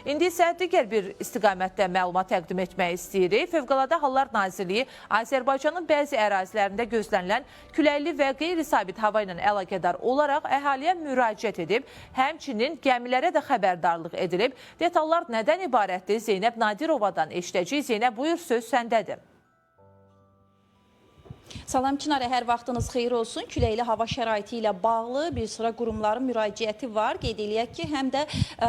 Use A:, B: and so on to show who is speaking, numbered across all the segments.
A: İndi isə digər bir istiqamətdə məlumat təqdim etmək istəyirik. Fövqəladə Hallar Nazirliyi Azərbaycanın bəzi ərazilərində gözlənilən küləkli və qeyri-sabit hava ilə əlaqədar olaraq əhaliyə müraciət edib. Həmçinin gəmilərə də xəbərdarlıq edilib. Detallar nədən ibarətdir? Zeynəb Nadirovadan eşidəcəyik. Zeynəb, buyur, söz səndədir.
B: Salam Çinarə, hər vaxtınız xeyir olsun. Küləkli hava şəraiti ilə bağlı bir sıra qurumların müraciəti var. Qeyd eləyək ki, həm də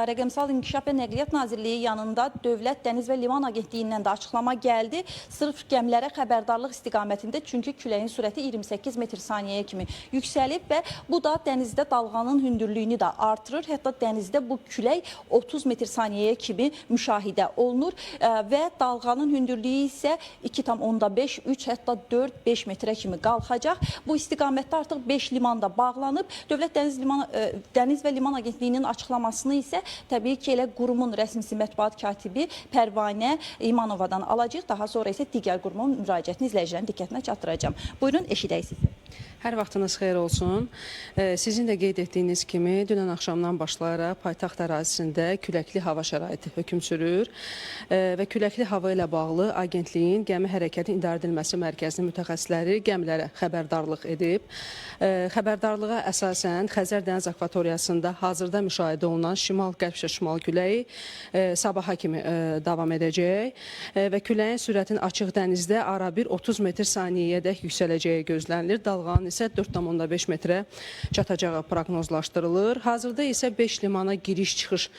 B: Rəqəmsal İnkişaf və Nəqliyyat Nazirliyi yanında Dövlət Dəniz və Liman Agentliyindən də açıqlama gəldi. Sırf gəmilərə xəbərdarlıq istiqamətində, çünki küləyin sürəti 28 metr saniyəyə kimi yüksəlib və bu da dənizdə dalğanın hündürlüyünü də artırır. Hətta dənizdə bu külək 30 metr saniyəyə kimi müşahidə olunur və dalğanın hündürlüyü isə 2,5, 3, hətta 4-5 metrə kimi qalxacaq. Bu istiqamətdə artıq 5 liman da bağlanıb. Dövlət Dəniz və Liman Agentliyinin açıqlamasını isə təbii ki, elə qurumun rəsmisi mətbuat katibi Pərvanə İmanovadan alacaq. Daha sonra isə digər qurumun müraciətini izləyicilərin diqqətinə çatdıracağam. Buyurun, eşidək sizi.
C: Hər vaxtınız xeyir olsun. Sizin də qeyd etdiyiniz kimi, dünən axşamdan başlayaraq paytaxt ərazisində küləkli hava şəraiti hökm sürür və küləkli hava ilə bağlı agentliyin gəmi hərəkəti idarə edilməsi mərkəzinin mütəxəssisləri gəmilərə xəbərdarlıq edib. Xəbərdarlığa əsasən Xəzər dəniz akvatoriyasında hazırda müşahidə olunan şimal-qərb şimal küləyi sabaha kimi davam edəcək və küləyin sürətinin açıq dənizdə arabir 30 metr saniyəyədək yüksələcəyi gözlənilir. Dalğanın isə 4,5 metrə çatacağı proqnozlaşdırılır. Hazırda isə 5 limana giriş-çıxış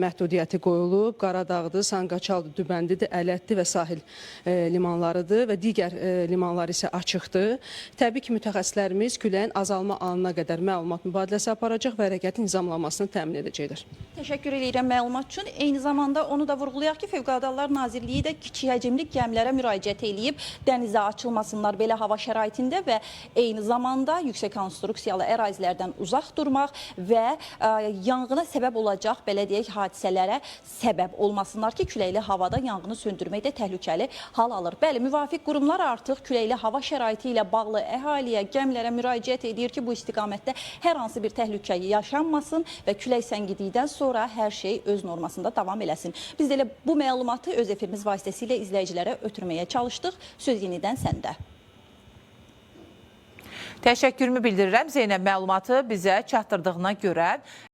C: məhdudiyyəti qoyulub. Qaradağdır, Sanqaçaldır, Dübəndidir, Ələtdir və sahil limanlarıdır və digər limanlar isə açıqdır. Təbii ki, mütəxəssislərimiz küləyin azalma anına qədər məlumat mübadiləsi aparacaq və hərəkətin nizamlanmasını təmin edəcəklər.
B: Təşəkkür edirəm məlumat üçün. Eyni zamanda onu da vurğulayaq ki, Fövqəladə Hallar Nazirliyi də kiçik həcmli gəmilərə müraciət eləyib, dənizə açılmasınlar belə hava şəraitində və eyni zamanda yüksək konstruksiyalı ərazilərdən uzaq durmaq və yanğına səbəb olacaq, belə deyək, hadisələrə səbəb olmasınlar ki, küləkli havada yanğını söndürmək də təhlükəli hal alır. Bəli, müvafiq qurumlar artıq küləkli hava şəraiti ilə bağlı əhaliyə, gəmilərə müraciət edir ki, bu istiqamətdə hər hansı bir təhlükə yaşanmasın və külək səngidikdən sonra hər şey öz normasında davam eləsin. Biz də elə bu məlumatı öz efirimiz vasitəsilə izləyicilərə ötürməyə çalışdıq. Söz yenidən səndə.
A: Təşəkkürümü bildirirəm Zeynəb, məlumatı bizə çatdırdığına görə.